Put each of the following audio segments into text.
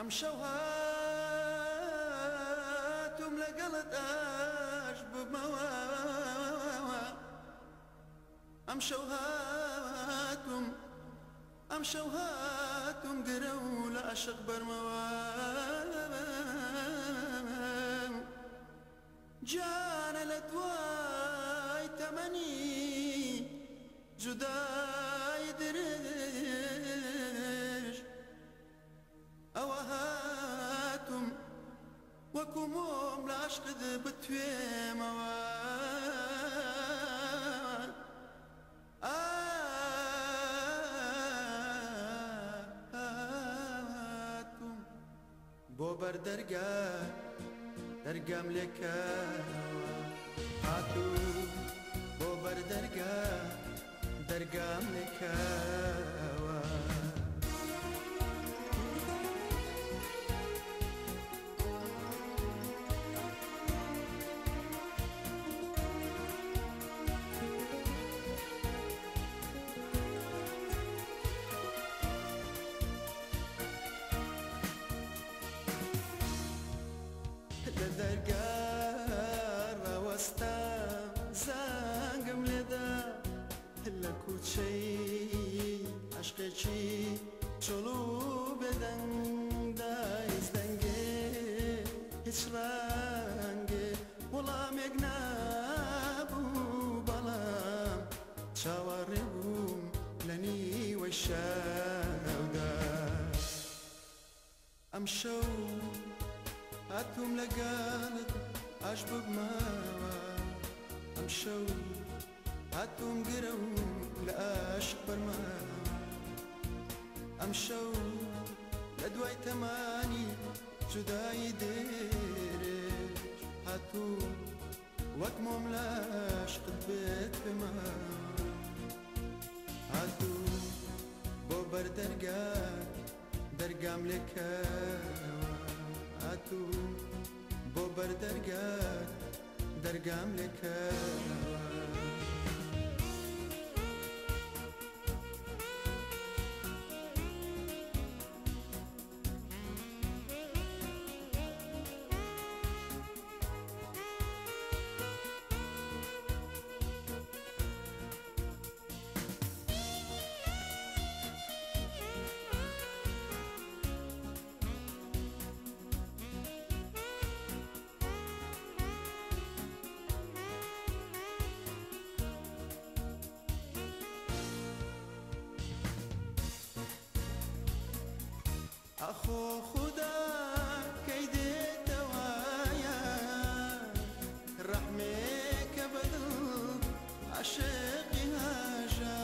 ئەمشەو هاتووم لەگەڵت ئاش ببمەوە، ئەمشەو هاتووم، ئەمشەو هاتووم گرەو لە عەشق بەرمەوە. جانە لە دوای تەمەنی جودای درێژ، ئەوە هاتووم وەکو مۆم لە عەشقت بتوێمەوە. هاتووم بۆ بەر دەرگا، دەرگام لێکەوە. هاتووم بۆ بەر دەرگا، دەرگام لێکەوە. لە دەرگا ڕاوەستا، زانگم لێدا، لە کوچەی عەشقێکی چۆڵ و بێدەنگدا هیچ دەنگێ، هیچ ڕەنگێ، وەڵامێک نابوو، بەڵام چاوەڕێ بووم لە نیوەی شەودا. ئەمشەو هاتووم لەگەڵت ئاش ببمەوە، ئەمشەو هاتووم گرەو لە عاشق بەرمەوە. ئەمشەو لە دوای تەمانی جودایی درێژ، هاتووم وەک مۆم لە عەشقت بێت پێمەوە. هاتووم بۆ بەر دەرگا، دەرگام لێکەوە. هاتووم بۆ بەر دەرگا، دەرگام لێکەوە. ئاخۆ خودا کەی دێتەوەیە، ڕەحمێکە بەدڵ عاشقی هاژە.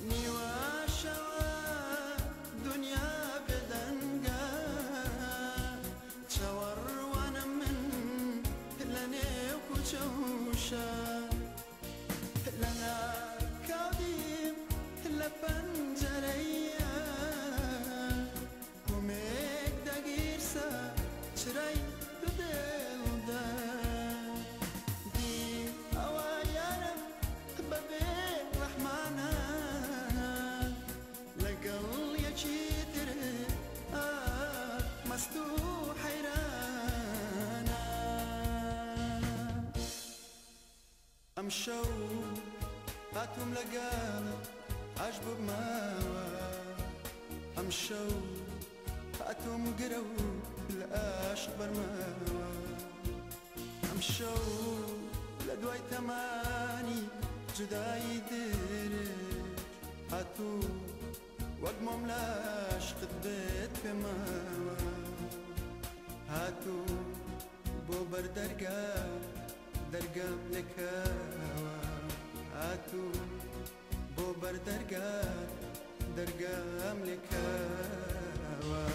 نیوە شەوە، دنیا بێدەنگە، چاوەڕوانم من لە نێو کوچە و شار. لە ناکاو دیم لە پەنجەرەیە هومێک دەگیرسا چرای دو دڵدا. دیم ئەوە یارم بەبێ ڕەحمانە لەگەڵ یەکی تر مەست و حەیرانە. ئەمشەو هاتووم لەگەڵت ئاش ببمەوە، ئەمشەو هاتووم گرەو لە عاشق بەرمەوە. ئەمشەو لە دوای تەمانی جودایی درێژ، هاتوو وەک مۆم لە عەشقت بێت پێمەوە. هاتوو بۆ بەر دەرگا، دەرگام لێکەوە. هاتوو بۆ بەر دەرگا، دەرگام لێکەوە.